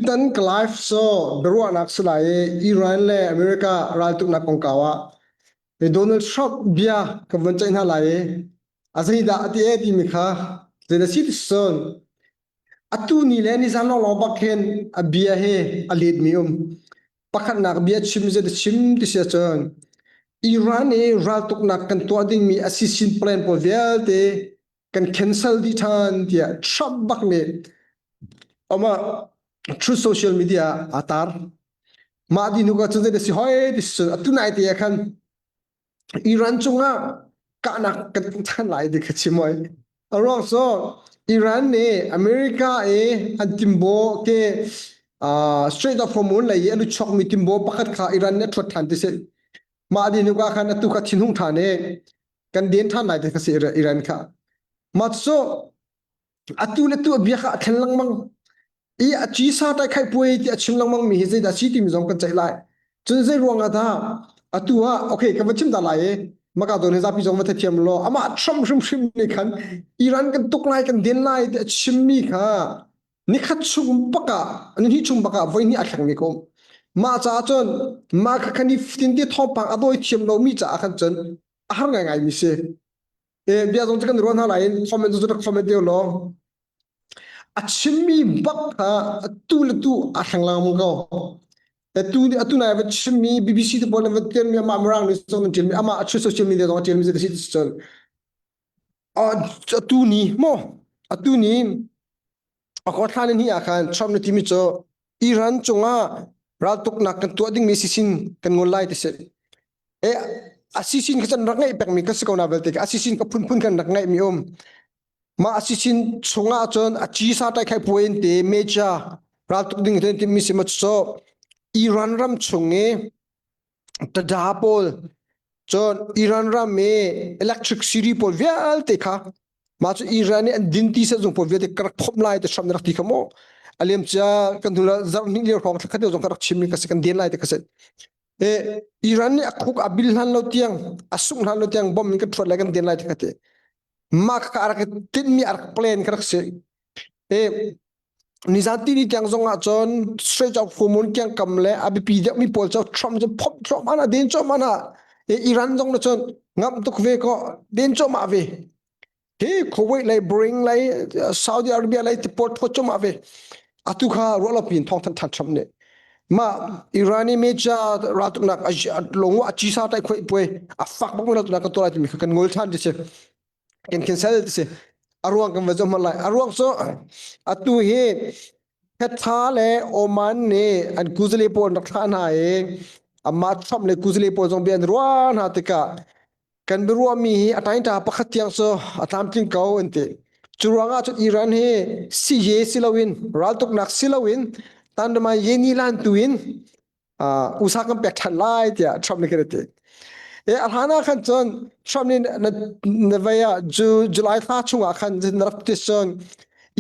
Tutan ka live so biaruahnak si lai i Iran le America raltuknak kongkau ah Donald Trump bia ka vun ceih hna lai i a zeidah a ti e timi kha zeidah si ti cun atu ni le nizan lawnglawng bak hin a bia hi a letmi um. Pakhatnak bia chim zei chim ti si ahcun Iran i raltuknak kan tuah dingmi a sisin plan pawl vialte kan cancel dih ṭhan tiah Trump bak nih amah Truth Social media ah aa tar. Mah dih hnu ka cun zei si hoi ti cun atu nai te ah khan Iran cungah kahnak kan tuah ṭhan lai ti kha chim hoi. A ruang cu Iran nih America i an timbaw ke uh, Strait of Hormuz lei i a luchuakmi timbaw pakhat kha Iran nih a ṭhuat ṭhan ti si. Mah dih hnu ka khan atu kha thinhung ṭhan i kan den ṭhan lai ti kha si Iran kha. Mah cu atu le tu a bia kha a thlen lengmang i a cisa tai khai puai ti a chim lengmang mi hi zeidah si timi zong kan ceih lai. Cun zei ruang ah dah atu ah okay ka va chim ta lai i maka don hi zapi zong va thiam law amah Trump hrimhrim nih khan Iran kan tuk lai kan den lai ti a chimmi kha nikhat chung bakah ni chung bakah voi hnih a thlengmi ka um. Mah caah cun mah kha khan i tin ti thawngpang a dawi thiam lomi caah khan cun a har ngaingai mi si. E bia zong cu kan ruah hna lai in comment cu rak comment deu law a chimmi bak kha atu le tu a thleng lengmang ko. Atu atu nai va chimmi BBC te pawl va tialmi amah mirang nih zong an tialmi amah a social media zong a tialmi si cun atu ni mo atu ni a thla ni ah khan Trump na timi cu Iran cungah raltuknak kan tuah dingmi sisin kan ngol lai ti si. E a sisin kha can rak ngaih pekmi ka si ko na belte a sisin ka phunphun kan rak ngaih mi um. Mah a sisin chungah cun a chi sa tai khai puain te meja raltuk ding ten timi si ma cu Iran ram chung i tada pawl cun Iran ram i electric city pawl vialte kha mah cu Iran nih an dinti sehzung pawl vialte ka rak phomh lai ti hram na rak ti kha maw a liamcia kan hnu zarh hnih lio hrawng thlakhat lio zong ka rak chim mi ka si kan den lai ti ka si e Iran nih a khuk a bil hlan lo tiang a sungh hlan lo tiang bom in ka thuat lai kan den lai ti ka ti mah ka rak tinhmi a rak plan ka rak si e nizan ti ni tiang zong ah cun Strait of Hormuz kiangkam le a biapi deuhmi pawl cu Trump cu phomh cuahmah na den cuahmah na Iran zong na cun ngamh tuk ve ko den cuahmah ve hi Kuwait lei Bahrain lei Saudi Arabia lei ti pawl thawt cuahmah ve atu kha ruah lo pin thawng than than Trump nih mah Irani meja raltuknak lung a chisa tai khoi puai a fak bak mi raltuknak kan tuah lai timi kha kan ngol than ti si kan cancel ti si a ruang kan va zoh hmanh lai a ruang cu atu hi Khetha le Oman nih an kuzale pawl an rak thlah hna i amah Trump le kuzale pawl zong bia an ruah hna tikah kan biaruahmi hi a tainta pakhat tiang cu a tlamtling ko an ti. Cu ruangah cun Iran hi siye si loin raltuknak si loin tandama ye ni lan tu in usa kan pek ṭhan lai tiah Trump nih khan a ti. E a hlan ah khan cun Trump nih na na vei ah ju July thla chungah khan na rak ti cun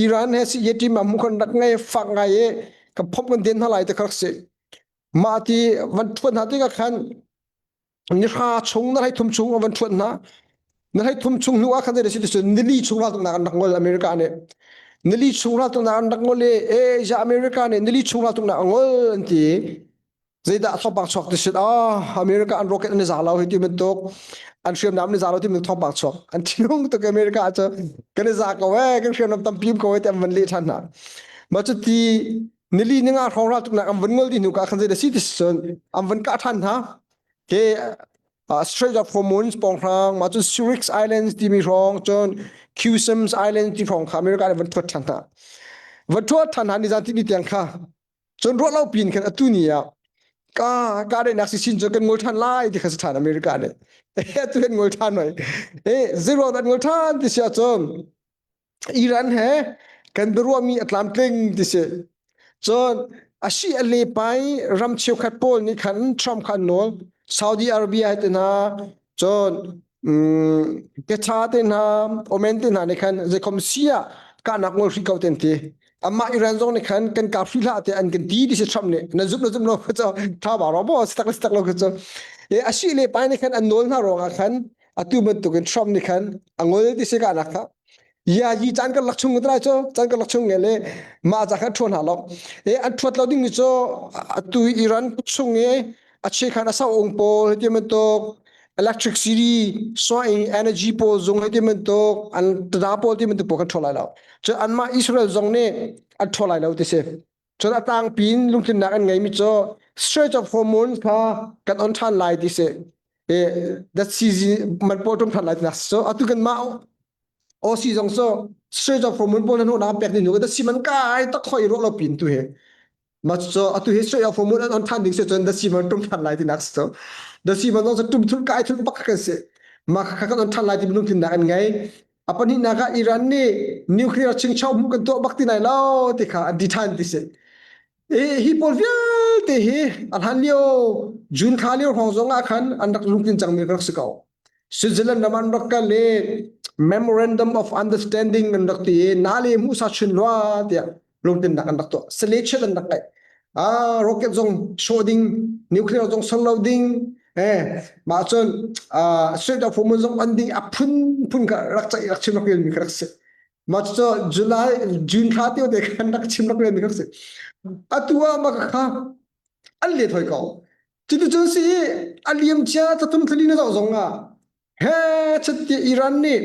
Iran he si ye team ah mu khan rak ngei fak ngai i kan phomh kan den hna lai ti kha rak si. Mah ti van ṭhuat hna tikah khan nihra chung na hlei thum chung van ṭhuat hna na hlei thum chung hnu ah khan zei si cun nili chung raltuknak an rak ngol America nih nili chung raltuknak an rak ngol i e ja America nih nili chung raltuknak a ngol an ti zeidah thawngpang chuak ti sit ah America an rocket an i za lo hi ti bantuk an hriamnam an i za lo ti bantuk thawngpang chuak an thinung tuk America cu kan i za ko e kan hriamnam tampi ko e ti an van leh ṭhan hna ma cu ti nili ninga hrawng raltuknak an van ngol dih hnu ka khan zei da si ti cun an van kah ṭhan hna ke uh, Strait of Hormuz pawnghrang ma cun Surix Islands timi hrawng cun Cusums Islands ti hrawng kha America nih van thuat ṭhan hna van thuat ṭhan hna nizan ti ni tiang kha cun ruah lo pin khan atu ni ah ka ka daihnak si sin cu kan ngol ṭhan lai ti kha si ṭhan America nih atu kan ngol ṭhan hoi e zero an ngol ṭhan ti si ahcun Iran he kan biaruahmi a tlamtling ti si. Cun a si a lepai ram cheukhat pawl nih khan Trump kha an nawl. Saudi Arabia te hna, cun Qatar te hna, Oman te hna nih khan zeikhom si ah kahnak ngol hri ko te an ti. Amah Iran zong nih khan kan kap hri hlah te an kan ti ti si Trump nih. Na zum na zum lo cu tha ba ro bo si tak le si tak lo cu. E a si le pai nih khan an nawl hna ruangah khan atu bantukin Trump nih khan a ngol ti si kahnak kha. Ya yi caan kan lak chung lai cu caan kan lak chung nge le mah ca khan ṭhuan hna lo. E an ṭhuat lo ding mi cu atu Iran chung i a chekhan a sau ung pawl hiti bantuk electric city soin energy pawl zung hiti bantuk an tada pawl ti bantuk pawl kan ṭhuat lai lo. Cun anmah Israel zong nih an ṭhuat lai lo ti si. Cun a tlangpi in lungtlinnak an ngeimi cu Strait of Hormuz kha kan on ṭhan lai ti si. E, that season man pawl ṭum ṭhan lai tinak so atu kan mah OC zong so Strait of Hormuz pawl nan hna pek ni nu da si man kai tak khoi ro lo pin tu he ma so atu hi Strait of Hormuz an on ṭhan ding se cun da si man ṭum ṭhan lai tinak so da si man zong tum thul kai thul bak kan si ma kha kan on ṭhan lai ti lungtlinnak an ngei A pahnihnak ah Iran nih nuclear chingchau hmuh kan tuah bak ti lai lo ti kha an ti ṭhan ti si. I hi pawl vialte hi a hlan lio June thla lio hrawng zong ah khan an rak lungtlin cangmi rak si ko. Switzerland ram an rak kal i Memorandum of Understanding an rak ti i na le hmuhsa chun rua tiah lungtlinnak an rak tuah. Selection an rak ngeih. Ah, rocket zong show ding, nuclear zong ser lo ding, eh mah cun uh, Strait of Hormuz zong an ding a phun phun kha rak caih rak chim rak rel mi kha rak si. Mah cu July June thla te te khan rak chim rak rel mi rak si. Atu ah mah kha an let hoi ko. Cuticun si a liam cia tatum thali na zoh zong ah he chat Iran nih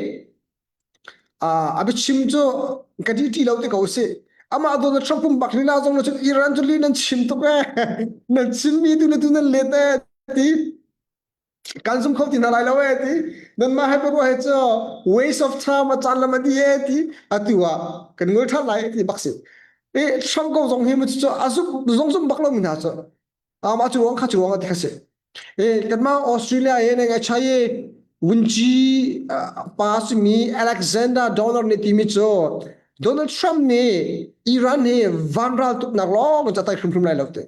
a biachim cu ka di ti lo te ko si amah Donald Trump pumpak lila zong na cun Iran cu li nan chim tuk e nan chimmi tu na tu nan let e ti kan zum kho ti hna lai lo e ti nan mah he ruah he cu waste of time a caan lam a di e ti atu ah kan ngol than lai ti bak si e Trump ko zong hi mu cu a zum zong zum bak lo mi hna cu Amah cu ruang kha cu ruang ti kha si. E kanmah Australia e ne ngai chai e Wunci pa simi Alexander Donald nih timi cu Donald Trump nih Iran hi vanral tuknak lawng in tai hrimhrim lai lo te.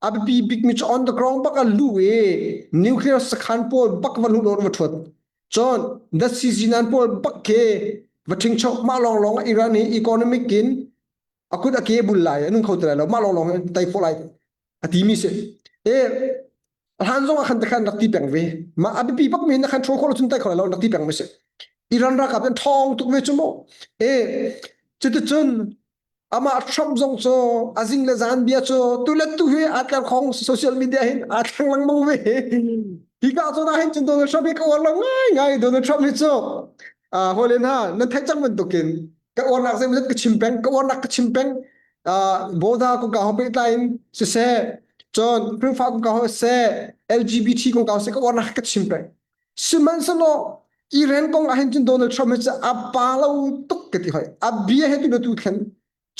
A biapi bikmi cu on the ground bak a lu i nuclear sakhan pawl bak van hu va thuat. Cun the CC9 pawl bak khi va ṭhingcho mah lawng lawng Iran hi economic in a kut a ke bul lai a nung kho ti lai lo mah lawnglawng hin tai khawh lai a timi si e hlan zong ah khan khan rak ti peng ve ma a biapi bak mi na khan ṭhawl khawh lo cun tai kho lai lo rak ti peng mi si Iran ralkap an ṭhawng tuk ve cu mu e cuticun amah Trump zong cu a zing le zan bia cu tu le tu hi aa tler khong social media hin aa thleng lengmang ve hi ka zawn ah hin cun Donald Trump hi ka uar lo ngai ngai Donald Trump hi cu hawile hna nan theih cang bantukin ka uarnak zeimawzat ka chim peng ka uarnak ka chim peng border kong ka ho pehtlai in siseh cun Khrihfa kong ka ho seh LGBT kong ka seh ka uarnak ka chim peng sihmanhsehlaw Iran kong ah hin cun Donald Trump hi cu a pa lo tuk ka ti hoi a bia he tu tu thlen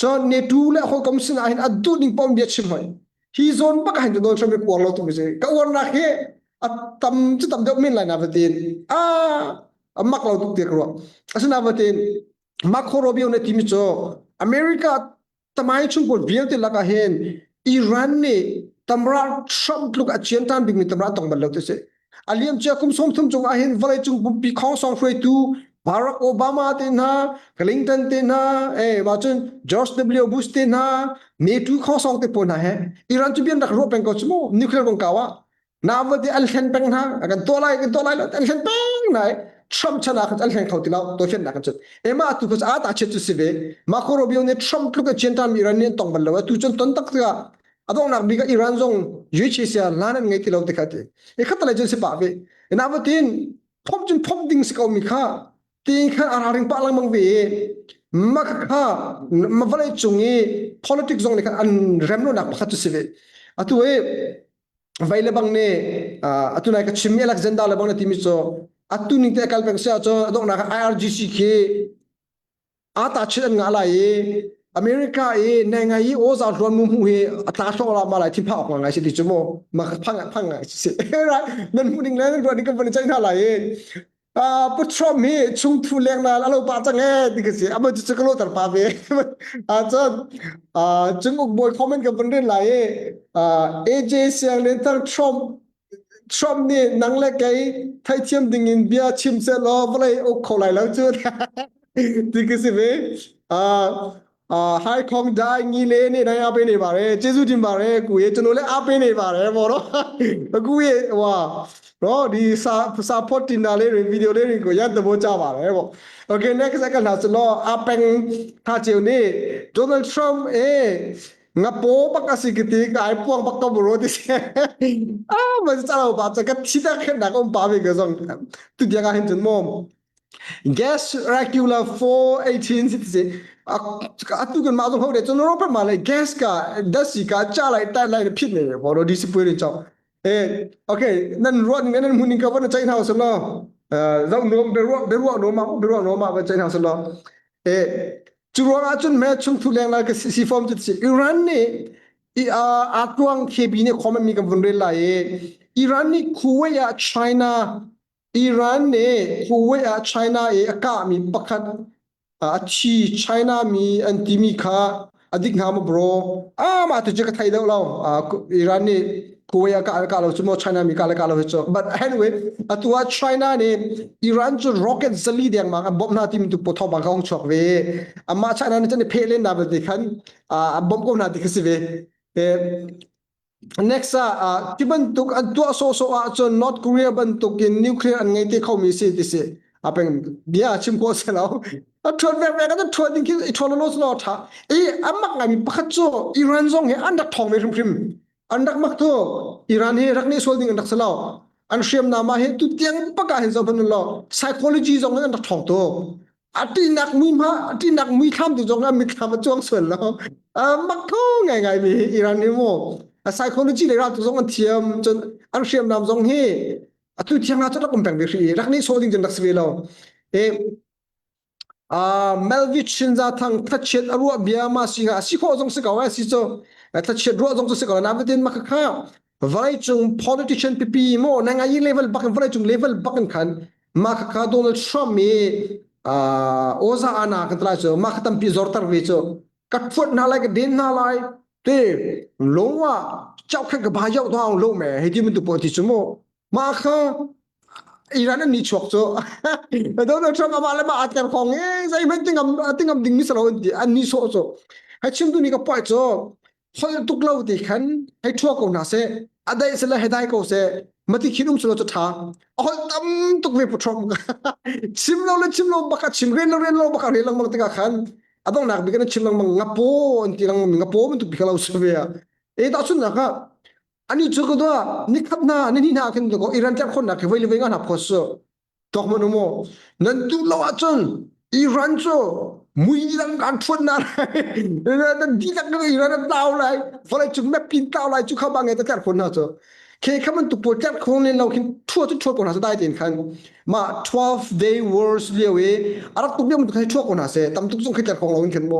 cun NATO le hawikom sinah hin a duh ning paoh bia chim hoi hi zawn bak ah hin cun Donald Trump hi uar lo tuk mi si ka uarnak hi a tam cu tam deuh men lai na va tin a a mak lo tuk tiah ka ruah asinain vatin Marco Rubio nih timi cu America tamai chung pawl vialte lakah hin Iran nih tamra Trump tluk a cian tan bikmi tamra tong bal lo ti si a liam cia kum 30 cung ah hin vawlei cung pumpi khongsong hruaitu Barack Obama te hna Clinton te hna eh ma cun George W Bush te hna NATO khongsong te pawl hna he Iran cu bian rak ruah peng ko chu mu nuclear kong kau ah Navate an hlen peng hna kan tuah lai kan tuah lai lo an hlen peng hna Trump chan ah khan an hlen kho ti lo to fian nak kan cun ema tu ko a ta chet chu si ve Marco Rubio nih Trump tluk a chian tan Iran nih an tong bal lo tu cun ton tak tikah a donghnak bik ah Iran zong UHCR lan an ngei ti lo ti kha ti e khat lai cun si pa ve navatin phom cun phom ding si ko mi kha ti khan a ralring pah lengmang ve i mah kha ma vawlei cung i politics zong nih khan an rem lonak pakhat cu si ve atu i vei le bang nih atu nai ka chimmi Alexander le bang na timi cu atu ning te kal peng si ahcun a donghnak ah IRGC khi ata chin an ngah lai i America i nai ngai i oza hluan mu hmu hi a tla hlawh la ma lai thin phak ngai si ti cu mu ma phang phang ngai si right nan hmu ding le nan ruah ding kan van chai hna lai i Pu Trump hi chungthu lengnal a lo pah cang ee ti ka si. Amo cu ka lawhter pah ve. Cun cung uk bawi comment ka vun rin lai i AJ Siang Lian Thang Trump Trump nih nang le kei theithiam ding in bia chim seh law vawlei uk kho lai lo cu ti ka si ve. အာဟိုင်ခေါင်ဒိုင်ညီလေးနေတိုင်းအပေးနေပါတယ်ကျေးဇူးတင်ပါတယ်ကူရေကျွန်တော်လည်းအပေးနေပါတယ်ဘောနော်အခုရေဟိုဟာတော့ဒီစာစာဖို့တင်တာလေးတွေဗီဒီယိုလေးတွေကိုရတဲ့ဘောကြပါတယ်ပေါ့ Okay next ကလာစလောအပင်ထားချေနေ Donald Trump အေငါပိုးပကစီကတိကအိုင်ပွန်ပကဘရိုဒီအာမစတာဘာချကတိတာခနာကောင်ပါဝေကဇုံသူဒီကဟင်ချန်မော gas regular 418စစ်စစ်အတူကမအောင်ဟုတ်တယ်ကျွန်တော်တို့ဘက်မှာလည်း gas ကဓာတ်ဆီကကျလိုက်တက်လိုက်ဖြစ်နေတယ်ဘောတော့ဒီစပွေးတွေကြောင့်အေး okay နန်ရောနန်မူနင်ကဘနချိုင်းဟောက်ဆလောအဲဇောင်းနိုဘရောဘရောနိုမဘရောနိုမဘချိုင်းဟောက်ဆလောအေးကျူရောအချွန်မဲချုံထူလန်လာကစီဖုံချစ်အီရန်နေအီအာတွန်း KB နေ comment မီကဝန်ရလာယေအီရန်နေကူဝေးချိုင်းနာ Iran နဲ့ Kuwait ah China i a kahmi pakhat a thi China mi an timi kha a dik hnga maw bro? Ah mah tu cu ka thei deuh lo. Iran nih Kuwait ah kah kah lo cu maw China mi kah le kah lo hi cu. But anyway, atu ah China nih Iran cu rocket zali dengmang an bawmh hna timi tu paw thawngpang kha hung chuak ve. Amah China nih cun i pheh len na vialte khan an bawmh ko hna ti kha si ve. Next ah ti bantuk an tuah sawhsawh ahcun North Korea bantuk in nuclear an ngei te khomi si ti si. A peng bia chim khawh si lo. A ṭhuat vekvek an ṭhuat ding khi i ṭhuat lo lo ṭha. I an mak ngaimi pakhat cu Iran zong hi an rak ṭhawng ve hrimhrim. An rak mak tu Iran hi rak nih sual ding an rak si lo. An hriamnam ah hin tu tiang pakah hin zoh hmanh law psychology zong in an rak ṭhawng tuk. A ṭihnak mui hma a ṭihnak muithlam tu zong ah mitthlam a cuang sual lo mak tho ngai ngai mi Iran hi mu a psychology le ral tu zong an thiam cun an hriamnam zong hi atu thiang ah cun rak um peng ve hri rak nih sawh ding cun rak si ve lo e Melvit Shinza thang thlachiat a ruah bia ma si nga si khawh zong si ko ai si cu thlachiat ruah zong cu si ko na vetin ma kha vawleicung politician pipi mo na ngai level bak in vawleicung level bak in khan mah kha Donald Trump i oza ana kan tlai cu mah kha tampi zorter ve cu ka thuat hna lai ka den hna lai te lungwa chau khan ka ba yau thong lo me hei ti mun tu po ti chu mu mah kha Iran an ni chuak cu Donald Trump amah le mah atker khong e zeihmanh tingam tingam ding mi salo an ti an ni so cu hei chim tu ni ka poi cu holh tuk lo ti khan hei ṭhua ko hna seh a daih seh le hei dai ko seh mati khin um selaw cu ṭha a holh tam tuk ve pu Trump chim lo le chim lo bak a chim rian lo rian lo bak a rian lengmang tikah khan a donghnak bik in a chim lengmang ngapaw an ti lengmang ngapaw bantuk bik lo si ve a e ta chun nak ah ani cu ko da nikhat na ni hna khin ko Iran tlak khon nak khi voi le voi nga na phos su Tok man umu nan duh lo ahcun Iran cu mui dang kan thuan na lai nan dihlak kan Iran an tlau lai vawlei cung map pin tlau lai cu kha ba nge ta tler khun na cu ke kha man tuk pawl tler khun len lo khin thua cu thua ko na dai ten khan ma 12 day wars lio e arak tuk bia mun khan thua ko na se tam tuk zong khi tler khong lo in khan mo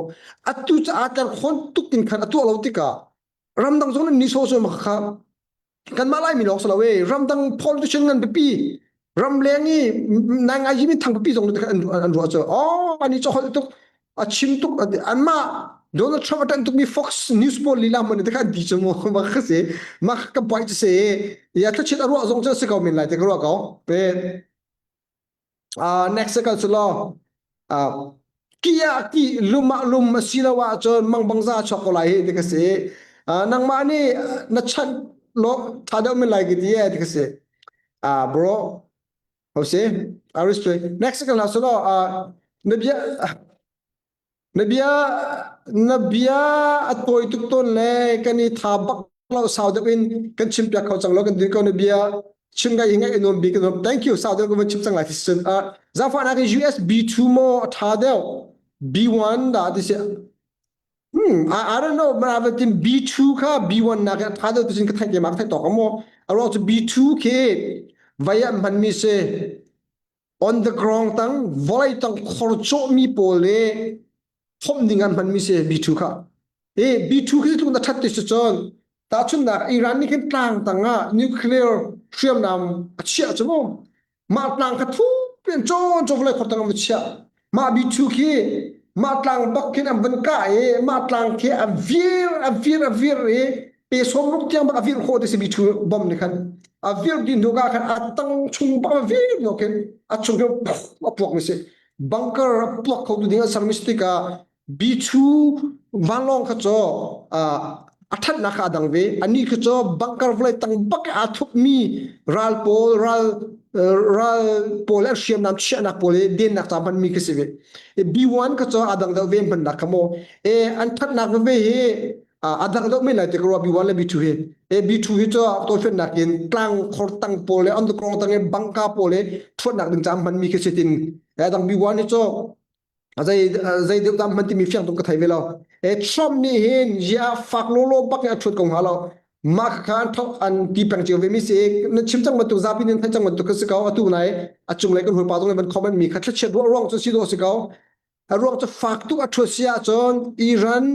atu cha a tler khon tuk tin khan atu lo tikah ramdang zong ni so so ma kha kanmah Laimi lawng si lo e ramdang politician ngan pipi ramleng i nai ngai mi thang pipi zong an an ruah cu oh ani cho holh tuk a chim tuk anmah Donald Trump a ṭanh tukmi Fox News pawl lila man te kha an ti cu mu ma kha si ma ka point cu si ya thlachin a ruah zong cu si ko men lai te ka ruah ko pe Uh, next kal cu law uh, kia ki lum ah lum a si lo ahcun mangbang za chuak ko lai hi ti ka si. Uh, nangmah nih na chan lo tha deuh min lai ki ti e ti ka si. Uh, bro, ho si? Aris Next kal na su law uh, na bia Na bia na bia a tawi tuk tawn le kan i tha bak lo sau deuh in kan chim piak kho cang lo kan dir ko na bia chim ngai ngai nuam bik nuam thank you sau deuh kan chim cang lai ti sun a zafa nak US B2 mo a tha deuh B1 da ti si hmm I, I don't know ma va tin B2 kha B1 nak a tha deuh ti sin ka thai te ma ka thai tok mo a ruang cu B2 ke vai an hman mi se on the ground tang vawlei tang khor cawhmi pawl le phomh ding an hmanmi si B2 kha e B2 khi tluk na that ti si cun tahchunhnak Iran nih khin tlang tang ah nuclear hriamnam a chiah cu mu mah tlang kha thu pian cawn cawn vawlei khor tang an chiah mah B2 khi mah tlang bak khin an van kah i mah tlang khi a vir a vir a vir i pe sawm ruk tiang bak a vir khawh ti si B2 bomb nih khan a vir din hnu ka khan a tang chung bak a vir no khin a chung khi a puak mi si bunker a puak kho tu ding a ser mi si tikah. B2 vanlawng kha cu a ṭhatnak kha a dang ve. Anih kha cu bunker vawlei tang bak i aa thupmi ral pawl ral ral pawl le hriamnam chiahnak pawl i dennak ca hmanmi khi si ve. B1 kha cu a dang deuh ve hmannak kha maw. E an ṭhatnak veve hi a dang deuh men lai ti ka ruah B1 le B2 hi. E B2 hi cu tawifiannak in tlang khor tang pawl le underground tang i bangka pawl i ṭhuatnak ding ca hmanmi khi si tin. E dang B1 hi cu zei zei deuh dam hman timi fiang tuk ka thei ve lo e Trump nih hin ya fak lolo bak in a thut ko hnga lo mah kha an thok an ti peng cio ve mi si na chim cang bantuk zapi nin thai cang bantuk ka si ko atu nai a cung lei kan hul pa zong van comment mi kha thlachiat ruah ruang cu si do si ko a ruang cu fak tuk a thut si ahcun Iran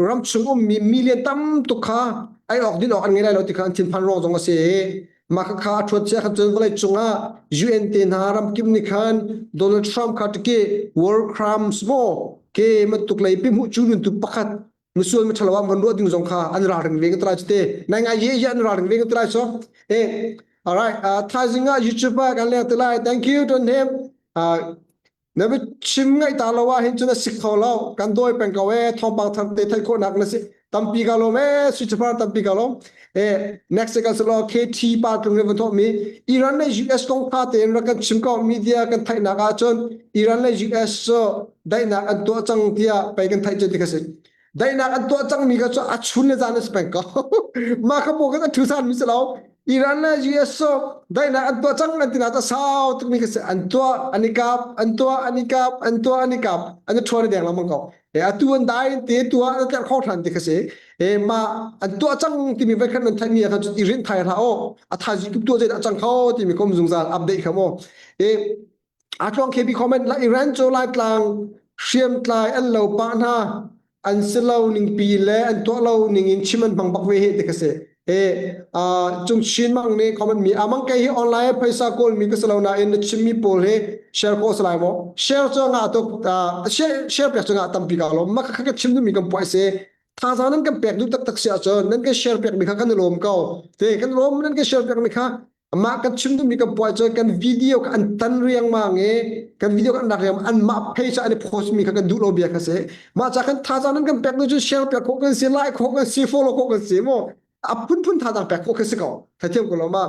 ramchung ummi million tam tuk kha ei awk din awk an ngei lai lo ti kha an thinphan ruang zong a si i mah kha a ṭhuat cia khan cun vawlei cungah UN te hna ramkip nih khan Donald Trump kha tike war crimes maw ke bantuk lei pi hmuh cu nun tu pakhat misual mi ṭhalo ah van ruah ding zong kha an ralring ve ka trai te nai ngai ye ye an ralring ve ka trai so eh all right uh, thaizing ah YouTube ah kan leng te lai thank you don him uh, Na biachim ngaih ta lo ah hin cun a si kho lo. Kan dawi peng ko ee. Thawngpang thar te theih khawhnak na si. Tampi ka lawm ee. Sui Chapar tampi ka lawm. Eh, next kan si lo KT pa tlung le van thawh mi Iran le US kong tha tein rak kan chim ko media kan theihnak ahcun Iran le US cu daihnak an tuah cang tiah pei kan theih cu ti kha si. Daihnak an tuah cangmi kha cu a chun le zan a si peng ko. Mah kha paw kan a ṭhu mi si lo. Iran le US cu daihnak an tuah cang an ti na ta sau tukmi kha si. An tuah, an i kap, an tuah, an i kap, an tuah, an i kap, an i ṭhuan i deng lengmang ko. E atu an dai te tuah an tlerh kho ṭhan ti kha si. E mah an tuah cang timi voi khat nan theihmi ah khan cun i rinh thai hlah aw. A thaizing tuk tuah zeidah cang kho timi kom zungzal update kha mu. E Atluang KB comment la Iran cu Laitlang hriamtlai an lo pah hna an si lo ningpi le an tuah lo ning in chim an hmang bak ve hi ti ka si. E cung Chin mang nih comment mi amang kei hi online phaisa kawl mi ka si lo nain na chim mi pawl hi share ko salai mo share cu nga tuk share share pek cu nga tampi ka lo ma kha ka chim mi kan puai se thazaang nan kan pek duh taktak si ahcun nan kan share pek mi kha kan i lawm ko te kan lawm nan kan share pek mi kha Amah kan chim duhmi kan puai cu kan video kha an tan riangmang i kan video kan rak riang an mah page ah an i post mi kha kan duh lo bia kha si. Mah ca kan thazaang nan kan pek nu cu share piak khawh kan si, like khawh kan si, follow khawh kan si mu. A phunphun thazaang pek khawh kan si ko. Thathiam ko lo ma.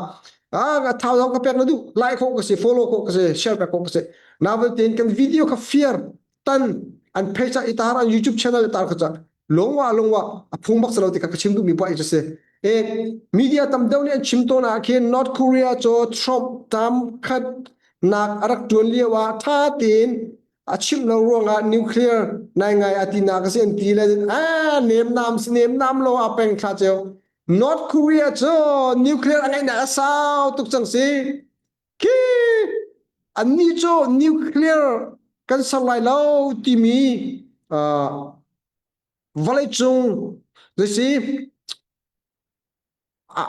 Ah thazaang ka pek na duh, like khawh ka si, follow khawh ka si, share pek khawh ka si. Navel tein kan video kha fear tan an page ah i tar an YouTube channel i tar kha ca lungwa lungwa a phung bak lo ti kha ka chim duhmi poah cu si e media tam deuh nih an chim tawn ah khin North Korea cu Trump tam khat nak a rak tuan lio ah tha tein a chimh lo ruangah nuclear nai ngai a ti nak a si an ti le a nem nam si nem nam lo a peng thla ceu North Korea cu nuclear a ngeihnak a sau tuk cang si Khi annih cu nuclear kan ser lai lo timi uh, vawleicung zeisi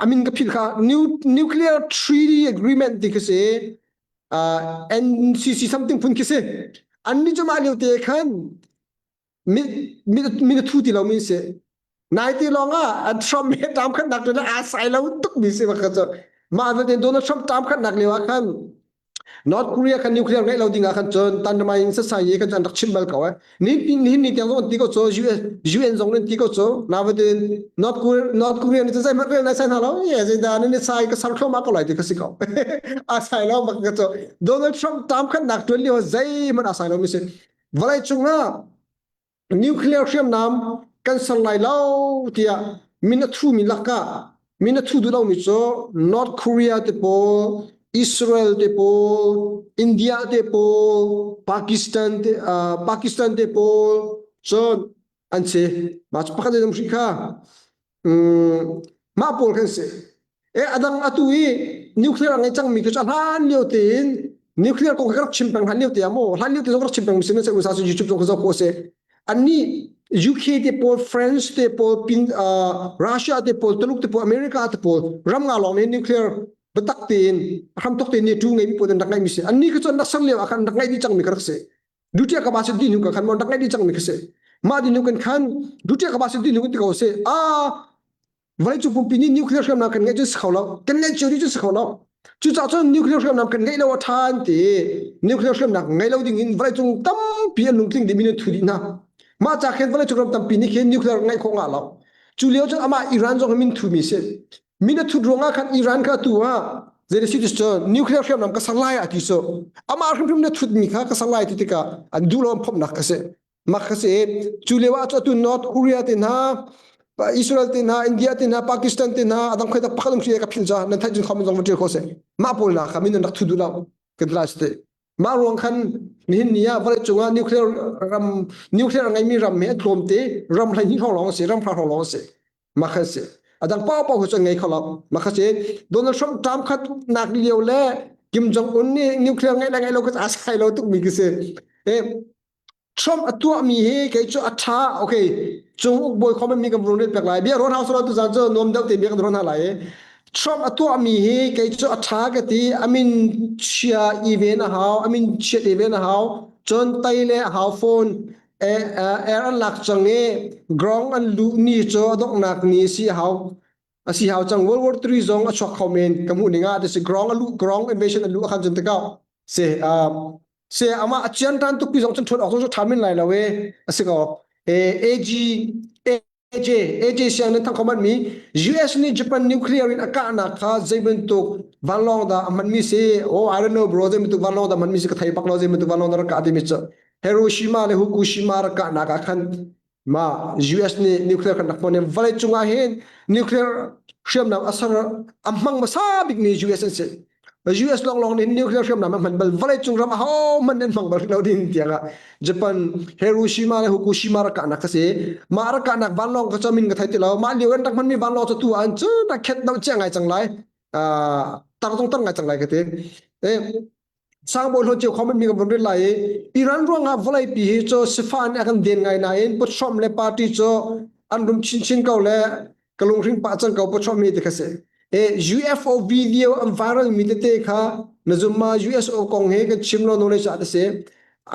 a min ka philh kha nuclear treaty agreement ti khi si uh, NCC something phun khi si annih cu mah lio te khan min a thu ti lo mi si nai ti lawng ah Trump he tam khat nak le aa sai lo tuk mi si bak cu mah vialte Donald Trump tam khat nak lio ah khan North Korea khan nuclear ngeih lo ding ah khan cun tanramai in sasai ye khan an rak chim bal ko eh ni ni ni tiang zong an ti ko cu US UN zong an ti ko cu navetin North Korea North Korea ni zei hmanh rel nai sai hna lo ye zei da ni sai ka sar thloma ko lai ti ka si ko a sai lo bak ka cu Donald Trump tam khat nak tuan lio zei hmanh a sai lo mi si Vawlei cungah nuclear hriamnam kan ser lai lo tiah min a thumi lakah min a thu duh lomi cu North Korea te pawl, Israel te pawl, India te pawl, Pakistan te, uh, Pakistan te pawl cun an si. Mah cu pakhat in hri kha. Um, mah pawl kan si. E adang atu i nuclear a ngei cangmi cu hlan lio tein nuclear kong ka rak chim peng hlan lio te ah maw hlan lio te zong rak chim peng mi sin se USA cu YouTube zong ka zoh khawh si anni UK te pawl France te pawl pin uh, Russia te pawl Tuluk te pawl America te pawl ram nga lawng nih nuclear biatak tein hramthok tein ni tu ngei mi pawl an rak ngeih mi si anni kha cu an rak ser lio ah khan rak ngeih dih cangmi ka rak si Dutia ka ba sin ti nu ka khan mon rak ngeih dih cangmi ka si mah di nu kan khan dutia ka ba sin ti nu kan ti ko si a vawleicung pumpi nih nuclear hriamnam kan ngeih cu si kho lo kan ngeih cio dih cu si kho lo cucaah cun nuclear hriamnam kan ngeih lo a ṭha an ti nuclear hriamnam ngeih lo ding in vawleicung tampi an lungtling dih mi nan thu dih hna. Mah ca khin vawlei cung ram tampi nih khin nuclear ngeih khawh ngah lo. Cu lio cun amah Iran zong hi min thumi si. Min a thut ruangah khan Iran kha atu ah zei si cu nuclear hriamnam ka ser lai a ti cu. Amah hrimhrim na thutmi kha ka ser lai ti tikah an duh lo an phomhnak kha si. Mak kha si. Cu lio ah cu atu North Korea te hna Israel te hna India te hna Pakistan te hna adang khoi tak pakhat um ka phil ca nan theih cun comment zong va ṭial kho si. Mah pawl na kha min an rak thu duh lo. Kan ti lai si te. Mah ruang khan nihin ni ah vawlei cungah nuclear ram nuclear a ngeimi ram hi a tlawmte ram 12 hrawng lawng a si ram hra hrawng lawng a si mah kha si a dang pau pau cu an ngei kho lo mah kha si Donald Trump term khat nak lio le Kim Jong Un nih nuclear ngeih le ngeih lo kha a sai lo tukmi khi si Trump a tuahmi hi kei cu a ṭha okay cung uk bawi khom mi kan run pek lai bia ron hau sala tu zan cu nuam deuh te bia kan ron ha lai Trump a tuahmi hi kei cu a ṭha ka ti amin chia i ven a hau amin chiat i ven a hau cun tai le a hau phone air an lak cang i grong an luh ni cu a donghnak ni si a hau a si hau cang World War 3 zong a chuak kho men ka hmuh ning ah this grong a luh grong invasion an luh a khan cun tikah se se amah a chian tan tuk pi zong cun ṭhuat awk zong cu ṭha min lai lo e a si ko e AG AJ AJ siang nan thang khomat mi US nih Japan nuclear in a kahnak kha zei bantuk vanlawng dah a hman mi si oh I don't know bro zei bantuk vanlawng dah hman mi si ka thei bak lo zei bantuk vanlawng dah rak kah ti mi cu Hiroshima le Fukushima rak kahnak ah khan ma US nih nuclear kan rak hman i vawlei cungah hin nuclear hriamnam a ser a hmang hmasa bikmi US an si US lawnglawng nih nuclear hriamnam a hman bal vawlei cung ram aho hmanh an hmang bal lo ding tiang ah Japan Hiroshima le Fukushima rak kahnak kha si mah rak kahnak vanlawng kha cu min ka thei ti lo mah lio an rak hmanmi vanlawng cu tu ah an cu na khet do chia ngai cang lai tar zong tar ngai cang lai ka ti Sangbawi hlawn cio comment mi kan von rel lai i Iran ruangah vawleipi hi cu sifah nih a kan den ngai nain Pu Trump le party cu an rum chinchin ko le ka lunghring pah cang ko Pu Trump hi ti kha si. E UFO video an viral mi tete kha na zum ma USO kong he kan chim lo knowledge ah ti si.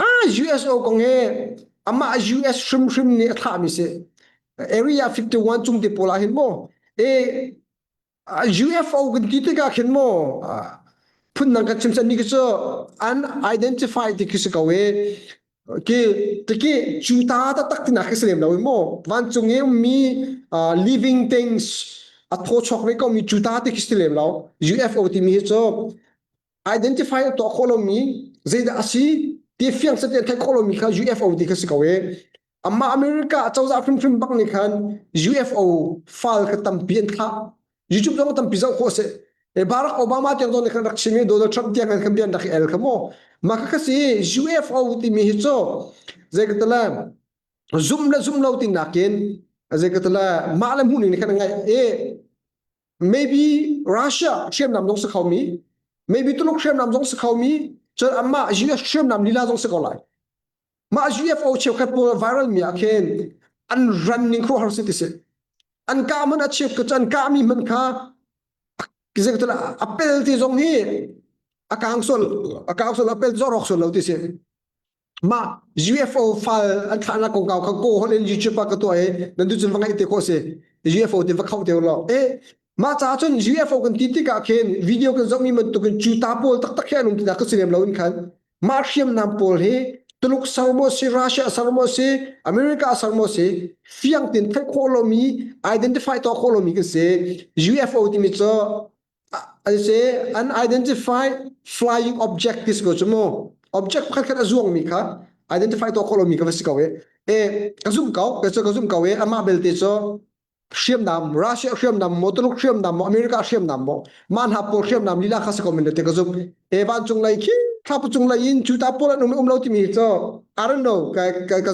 Ah USO kong he amah US hrimhrim nih a thlah mi si. Area 51 cung te pawl ah hin maw e UFO kan ti tikah khin maw phundang kan chim ni khi cu unidentify ti khi si ko i ki tiki cu ta taktak tinak khi si lem lo i maw vancung i ummi living things a thaw chuak ve ko mi cu ta ti khi si lem lo UFO timi hi cu identify a tuah khawh lomi zeidah a si ti fiang set theih khawh lomi kha UFO ti kha si ko i amah America cozah hrimhrim bak nih khan UFO file kha tampi an thlah YouTube zong tampi zoh khawh si e Barack Obama tiang zong nih khan rak chim i Donald Trump tiang khan bian rak i el kha mu mah kha si UFO timi hi cu zei ka tala zum le zum lo ti nakin zei ka tala mah le hmuh ning nih khan ngai e maybe Russia hriamnam zong si kho mi maybe Tuluk hriamnam zong si kho mi cun amah US hriamnam lila zong si ko lai mah UFO cheukhat pawl viral mi ah khin an ran ning khuaruahhar si ti si an kah man a cheu an kah mi hmanh kha a pel ti zong hi a kang sual a kang sual a pel zong rawk sual lo ti si mah UFO file an thlahnak kongkau kha kaw holh in YouTube ah ka tuah i nan tu cun va ngaih te khawh si UFO ti va khauh te law e mah caah cun UFO kan ti tikah khin video kan zohmi bantukin cu ta pawl taktak hi an um tinak ka si lem lo in khan mah hriamnam pawl hi Tuluk ser maw si Russia ser maw si America ser maw si fiang tin theih khawh lomi identify tuah khawh lomi kan si UFO timi cu an si unidentified flying object ti si ko cu mu object pakhat khat a zuangmi kha identify tuah khawh lomi ka va si ko e e ka zumh ko ka cu ka zumh ko e amah belte cu hriamnam Russia hriamnam maw Tuluk hriamnam maw America hriamnam maw mah hna pawl hriamnam lila kha si ko men te ka zumh e vancung lei khi thlapu cung lei in cu ta pawl an um um lo timi cu I don't know ka ka ka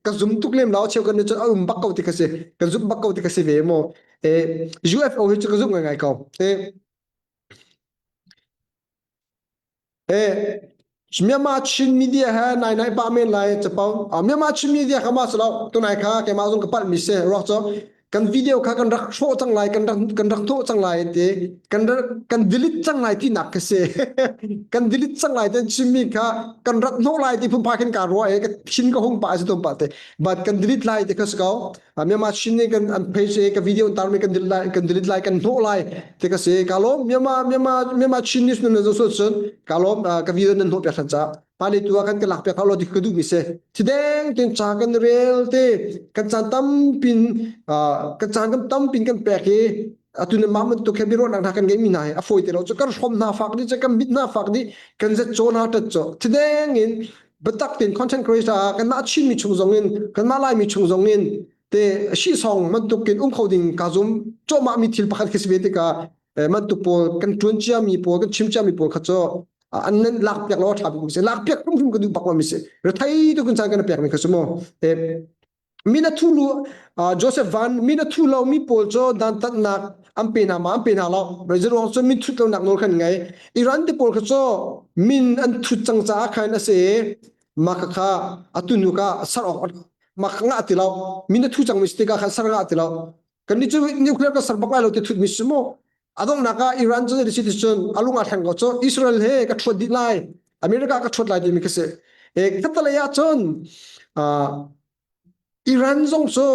ka zum tuk lem lo cheu kan ni cu a um bak ko ti ka si ka zumh bak ko ti ka si ve mu E, UFO hi cu ka zumh ngaingai ko. E, e, Myanmar Chin media he nai nai pa men lai capo. Myanmar Chin media kha ma salo tunai kha keimah zong ka palh mi si ruak cu kan video kha kan rak hrawh cang lai kan rak kan rak thawh cang lai ti kan kan delete cang lai ti nak ka si kan delete cang lai ten chimmi kha kan rat hnawh lai ti phunphai khin ka ruah e ka thin ka hung pa si tom pa te but kan delete lai ti kha si ko Myanmar Chin nih kan an page i ka video an tarmi kan delete lai kan delete lai kan hnawh lai ti ka si ka lawm Myanmar Myanmar Myanmar Chin news nan zo cun ka lawm ka video nan hnawh piak than ca. Hmailei tu ah kan ka lak piak hau lo ti ka duh mi si. Thideng ten ca kan rel te kan caan tampin kan caan kan tampin kan pek i atu na mah bantuk he biaruahnak hna kan ngeih mi hna hi a fawi te lo cu kan hrom hna fak dih cu kan mit hna fak dih kan zet caw hna tat caw thideng in biatak tein content creator ah kanmah Chinmi chung zong in kanmah Laimi chung zong in te shi song bantuk in um kho ding ka zum cawmah mi thil pakhat khi si ve tikah bantuk pawl kan tuan cia mi pawl kan chim cia mi pawl kha cu an nan lak piak lo tha bik si lak piak hrim ka duh bak lo mi si rethei tu kun chan kan pek mi kha su mu min a thu lu Joseph Van min a thu lo mi pawl cu dantatnak an pe hna ma an pe hna lo ruang cu min thut lo nak nawl khan ngei Iran te pawl kha cu min an thut cang caah khan a si mah kha kha atu nu ka sar awk mah kha ngah ti lo min a thu cang mi si tikah khan sar ngah ti lo kan ni cu nuclear ka ser bak lai lo ti thut mi si mu adongnak ah Iran cu si ti cun alung a thleng ko cu Israel he ka thuat dih lai America ka thuat lai timi ka si e khatalei ah cun Iran zong cu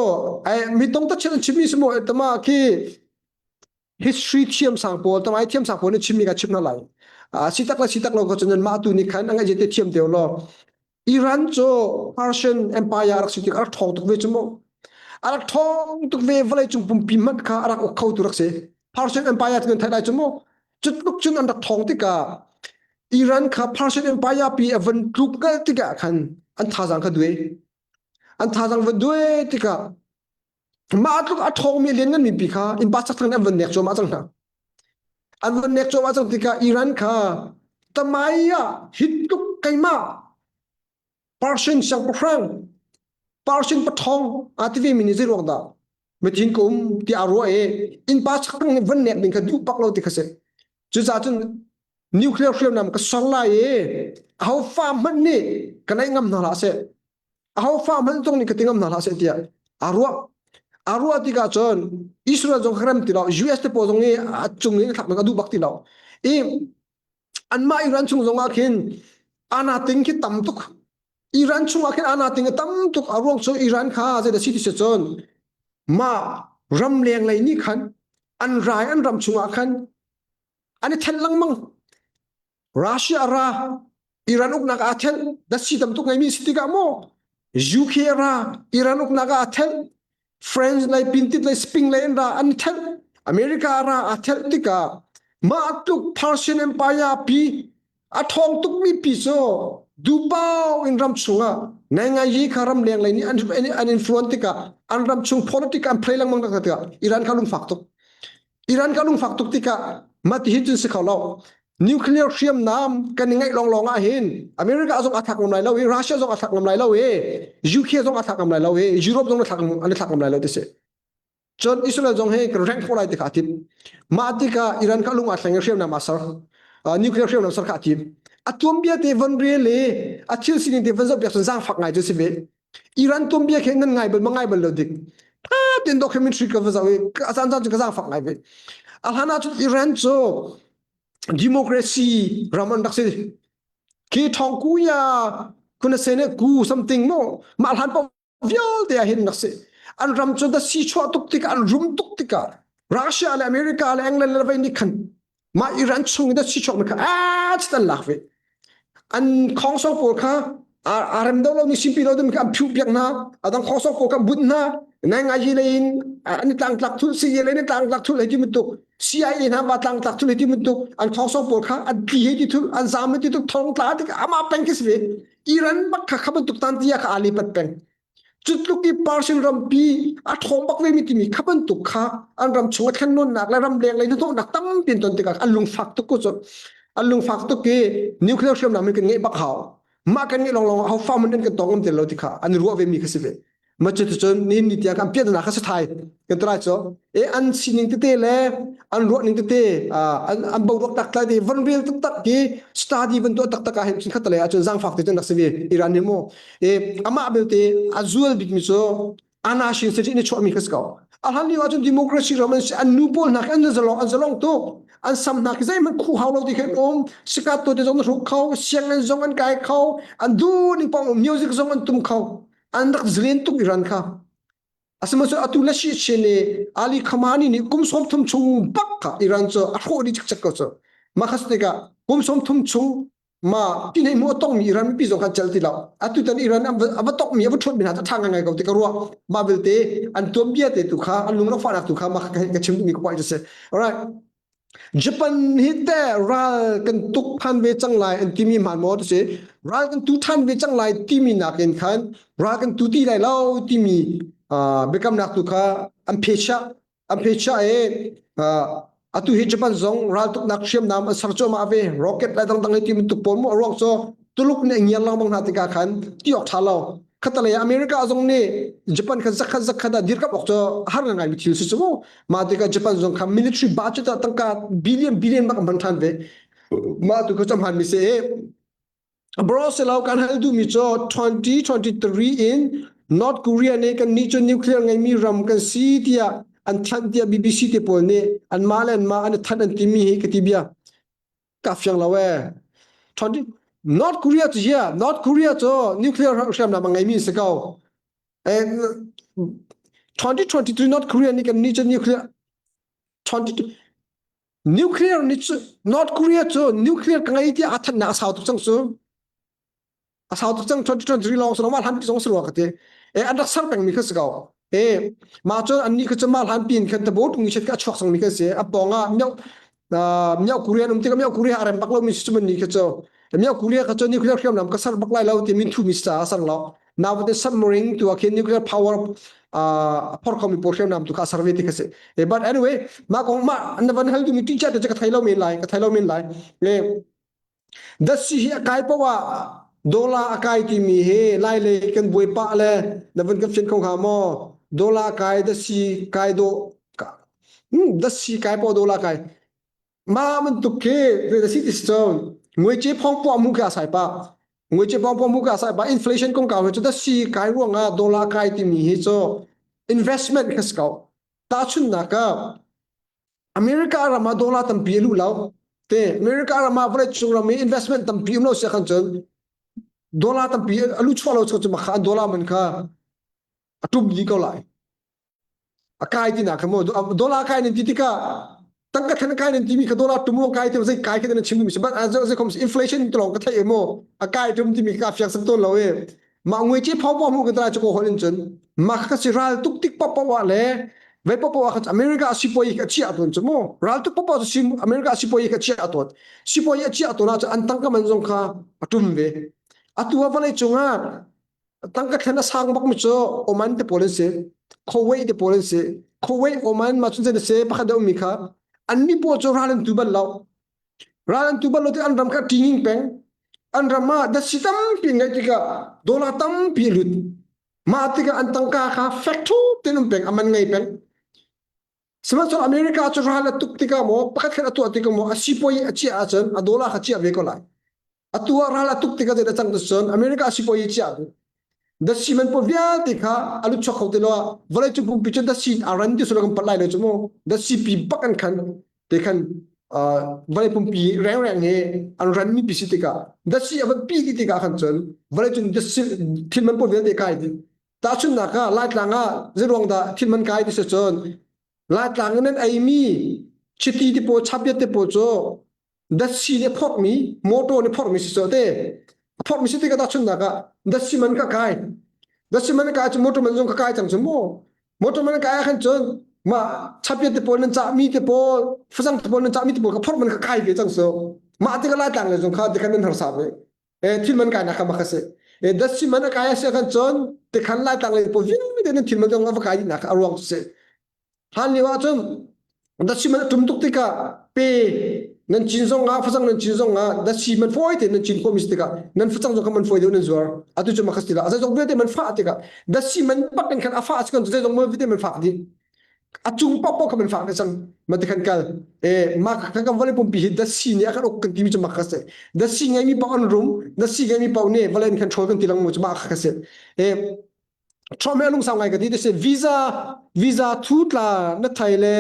mi tong ta chin chimmi si mu tama khi history thiam sang pawl tamai thiam sang pawl ni chimmi ka chim hna lai si tak la si tak lo ko cun mah tu ni khan angai je te thiam te lo Iran cu Persian Empire rak si tik a rak ṭhawng tuk ve cu mu. A rak ṭhawng tuk ve vawlei cung pumpi hmanh kha a rak uk kho tu rak si. Persian Empire cu nan theih lai cu mu. Cu tluk cun an rak ṭhawng tikah Iran kha Persian Empire pi a van tluk ngal tikah khan an thazaang kha duai. An thazaang van duai tikah mah tluk a ṭhawngmi lianngan mipi kha innpa chakthlang nih an van nek cuahmah cang hna. An van nek cuahmah cang tikah Iran kha tamai ah hi tluk keimah Persian siangpahrang Persian paṭhawng aa ti vemi nih zei ruang dah mithin ka um tiah a ruah i innpa chakthlang nih van nek ding kha duh bak lo ti kha si. Cucaah cun nuclear hriamnam ka ser lai i aho fa hmanh nih ka naih ngam hna hlah seh aho fa hmanh zong nih ka ti ngam hna hlah seh tiah aa ruah aa ruah tikah cun Israel zong rem ti lo US te pawl zong i a cung in thlak a duh bak ti lo i anmah Iran chung zong ah khin ana ting khi tam tuk Iran chung ah khin ana ting a tam tuk a ruang cu Iran kha zei da si ti si cun mah ram leng lei nih khan an rai an ram chung ah khan an i then lengmang Russia ra Iran uknak aa thelh datsi tam tuk ngeimi si tikah maw UK ra Iran uknak ah aa thelh France lei pintit lei Spain lei an ra an thelh America ra aa thelh tikah mah tluk Persian Empire pi a ṭhawng tukmi pi cu dupau in ram chungah naingai kha ram leng lei nih an an influence tikah an ram chung politics an play lengmang tikah Iran kha lungfak tuk Iran ka lungfak tuk tikah mah ti hin cun si kho lo. Nuclear hriamnam kan i ngeih lawnglawng ah hin America zong a thlak ngam lai lo i Russia zong a thlak ngam lai lo i UK zong a thlak ngam lai lo i Europe zong a thlak an i thlak ngam lai lo ti si. Cun Israel zong hi kan reng khawh lai ti kha a tim. Mah tikah Iran kha lung aa thleng i hriamnam aa ser. Nuclear hriamnam ser kha a tim. A tuanbia te von rel i a thil sining te von zoh piak cun zaangfak ngai cu si ve. Iran tuanbia khi nan ngai bal ma ngai bal lo dik tha tin documentary ka va zoh i a caan caan cu ka zaangfak ngai ve a hlan ah cun Iran cu democracy ram an rak si khi thong ku ya kuna se ne ku something mo mah hlan pa vialte ah hin rak si an ram cu da si chuah tuk tikah an rum tuk tikah Russia le America le England le vei nih khan mah Iran chung i da si chuak mi kha a an lak ve an khongsong pawl kha a rem do lo ni simpi lo ding kha an phiu piak hna adang khongsong pawl kha bunh hna nai ngai yi lein an tlang tlak thul si ye lein tlang tlak thul hei ti bantuk CIA hna ma tlang tlak thul hei ti bantuk an khongsong pawl kha an tli hei ti thul an zam hei ti tuk thong tla tik ama peng khi si ve Iran bak kha kha bantuk tan tia kha ali pat peng Cutluk i Persian rampi a ṭhawng bak vemi timi kha bantuk kha an ram chung a thlennawnnak le ramleng lei hnahnawhnak tampi an ton tikah an lungfak tuk ko cu. An lungfak tuk i nuclear hriamnam hi kan ngeih bak hau. Mah kan ngeih lawnglawng ah hofa hmanh an kan tawng ngam ti lo ti kha an i ruah vemi kha si ve. Mah cuticun nihin ni tiang kan piannak kha si thai kan ti lai cu. E an sining tete le an ruah ning tete an an boruak tak tlai te van rel taktak ki study van tuah taktak ah hin cun khat le ahcun zaangfak te cun rak si ve Iran hi mu E amah belte a zual bikmi cu anashin city in chuahmi kha si ko. A hlan lio ahcun democracy ram an si an nu pawl hna khi an zalong an zalong tuk. An sam hna khi zeihmanh khu hau lo ti khin um. Sikat to te zong na hruk kho, sianginn zong an kai kho, an duh ning paoh music zong an tum kho. An rak zalen tuk Iran kha. Asihmanhsehlaw atu le shi chin i Ali Khamenei nih kum 30 chung bak kha Iran cu a hrawh dih cikcek ko cu. Mah kha tikah kum 30 chung. Ma ti nei mu tong mi Iran mipi zong khan cel ti lo. Atu tan Iran a va tok mi a va ṭhuat mi hna ṭha ngai ko ti ka ruah. Mah belte an tuan bia te tu kha an lungrak fahnak tu kha ma ka chim duhmi ka point si. Alright. Japan hi te ral kan tuk than ve cang lai an timi hman maw ti si. Ral kan tu than ve cang lai timi nakin khan ral kan tu ti lai lo timi biakamnak tu kha an phe an phe i atu hi Japan zong raltuknak hriamnam an ser cuahmah ve rocket le dangdang hi ti bantuk pawl mu a ruang cu Tuluk nih ngiar lengmang hna tikah khan ti awk ṭha lo khatalei America zong nih Japan khan zakhat zakhat ah dirkamh awk cu har ngai mi thil si cu mu mah tikah Japan zong kha military budget ah tangka billion billion bak an hman ṭhan ve mah tu kha cu hman mi si Bro silo kan hal duhmi cu 2023 in North Korea nih kan nih cu nuclear ngeimi ram kan si tiah an thanh tiah BBC te pawl nih anmah le anmah an i thanh an timi hi ka ti bia ka fiang lo ee. 20 North Korea cu yeah, North Korea cu nuclear hriamnam a ngeimi si ko. And 2023 North Korea nih kan nih cu nuclear 22 Nuclear nih cu North Korea cu nuclear ka ngei tiah a thannak a sau tuk cang cu. A sau tuk cang 2023 lawng si lo mah hlan pi zong si rua ka ti. E an rak ser pengmi kha si ko. E mah cu annih kha cu mah hlan pin khan tabo tung chet ka chuak sang mi kha si. A pawng ahမြေauမြေau Korea um tikahမြေau Korea a rem bak lo mi si cu ni kha cu.မြေau Korea kha cu nuclear hriamnam ka ser bak lai lo ti min thu mi sa a ser lo. Now the submarine tu ah khin nuclear power a phor khomi pawl hriamnam tu kha a ser ve ti kha si. But anyway, mah kong mah na van hal duhmi teacher te cu ka thei lo men lai, ka thei lo men lai. Le datsi hi a kai poah ah dollar a kai timi hi lai lei kan buai pah le na van kan fian kho hnga maw? Dollar kai datsi kai do datsi kai poah dollar kai. Mah bantuk khi zei si ti si cun ngui phong puah mu khi a sai pah. Ngui phong puah mu khi a sai pah. Inflation kongkau hi cu datsi kai ruangah dollar kai timi hi cu investment kha si ko. Tahchunhnak ah America ram ah dollar tampi a luh lo. Te America ram ah vawleicung ram i investment tampi um lo sia khan cun dollar tampi a luh chuah lo cu makha an dollar man kha a tum dih ko lai. A kai ti nak kha mu dollar kai nan ti tikah tangka than kai nan timi kha dollar tum ruang kai ti zei kai khi nan chim mi si but zei kom inflation to long ka thei mu a kai tum timi ka fiang sam ton lo e ma ngui chi phau pa mu ka trai chu ko hol in cun ma kha si ral tuk tik pa pa wa le ve pa pa kha America sipoi ka chia ton chu mu ral tuk pa pa si America sipoi ka chia ton sipoi a chia ton ah an tangka man zong kha a tum ve atu a vawlei cungah tangka thlen a sang bak mi cu Oman te pawl an si Kuwait te pawl an si Kuwait Oman ma chun se pakhat deuh mi kha an mi pawl cu ral an tu bal lo ral an tu bal lo ti an ram kha tinging peng an ram ah datsi tampi ngai tikah dollar tampi lut mah tikah an tangka kha fek thup ten um peng aman ngei peng sihmanhsehlaw America cu ral a tuk tikah maw pakhat khat a tuah tikah maw a sipuai a chiah ahcun a dollar kha chiah ve ko lai Atu ah ral a tuk tikah zeidah cang cun America sipuazi chiah tu datsi man pawl vialte kha a lut chuak kho ti lo ah vawleicung pumpi cu datsi a ran ti sula kan pat lai lo cu mu datsi pi bak an khan te khan vawlei pumpi rengreng hi an ran mi pi si tikah datsi a van pi ti tikah khan cun vawleicung datsi thil man pawl vialte kai ti tahchunhnak ah Laitlang ah zeiruang dah thil man kai ti si cun Laitlang in an eimi chiti te pawl chapyat te pawl cu datsi nih a phorhmi motor nih phorhmi si te a phorhmi si tikah tahchunhnak ah datsi man ka kai datsi man kai cu motor man zong ka kai cang cu mu motor man kai ah khan cun mah chapiat te pawl nan cahmi te pawl facang te pawl nan cahmi te pawl ka phorh man ka kai ve cang so mah tikah laitlang le zong kha tikhan nan harsa ve e thil man kai nak kha ma kha si e datsi man a kai a si khan cun tikhan laitlang le pawl vialte nan thil man zong a va kai dih nak a ruang si Hlan lio ahcun datsi man a ṭum tuk tikah pe nan cin zong ah facang nan cin zong ah datsi man fawi tein nan cin khawhmi si tikah nan facang zong kha man fawi deuh nan zuar. Atu cu makha si ti lo. Zeizong vialte man fah tikah datsi man bak in khan a fah si kan zeizong vialte man fak dih. A cung paohpaoh kha man fak dih cang. Ma ti khan kal. E mah kha kan vawlei pumpi hi datsi nih a kan uk kan timi cu makha si. Datsi ngeimi paoh an rum, datsi ngeimi paoh nih vawlei in control kan ti lengmang cu mah kha si. E Trump hi a lungsau ngai ka ti ti si visa visa thu tla na thai le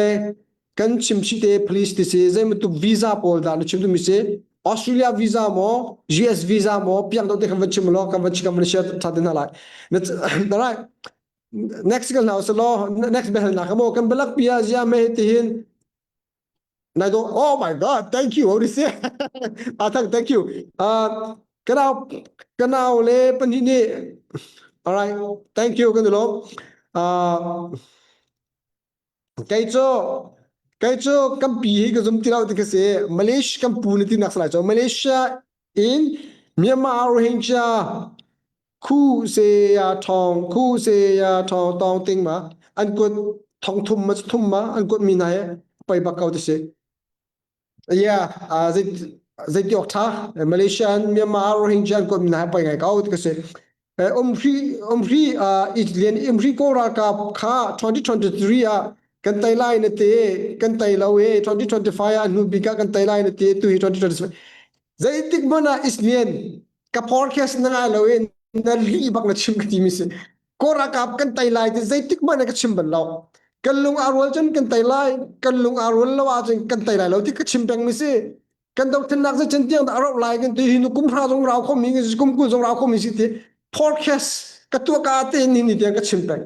kan chim si te please ti si zei bantuk visa pawl dah na chim tu mi si Australia visa maw US visa maw piang deuh te kan van chim law kan van kan van share tha te hna lai right next kan hna usih law next biahalnak maw kan balak pia zia me ti hin. Na do oh my god thank you Odise. Ah thank thank you. Uh, kanau kanau le pahnih nih all right thank you kan lo. Uh, kei cu kei cu kan pi hi ka zum ti lo ti ka si Malaysia kan pu ni ti nak salai cu Malaysia in Myanmar Rohingya Khu se ya thong khu se ya thong tong ting ma an kut thong thum ma thum ma an kut mi na he pei bak ko ti si. Yeah, uh, zei zei ti ok tha Malaysian Myanmar Rohingya an kut mi na he pei ngai ko ti ka si. Umhri umhri uh, Italian umhri ko ralkap kha 2023 ah kan tai lai na te kan tai lo e 2025 ah hnu bik ah kan tai lai na te tu hi 2025 zeitik hmanh ah Islian ka podcast na ngai lo in na lih bak na chim ka ti mi si ko ralkap kan tai lai ti zeitik hmanh ka chim bal lo kan lung aa rual cun kan tai lai kan lung aa rual lo ahcun kan tai lai lo ti ka chim peng mi si kan dothlennak zei chan tiang dah a rauh lai kan ti hi nu kum hra zong rau kho mi kum kul zong rau kho mi si ti podcast ka tuah ka te ni ni tiang ka chim peng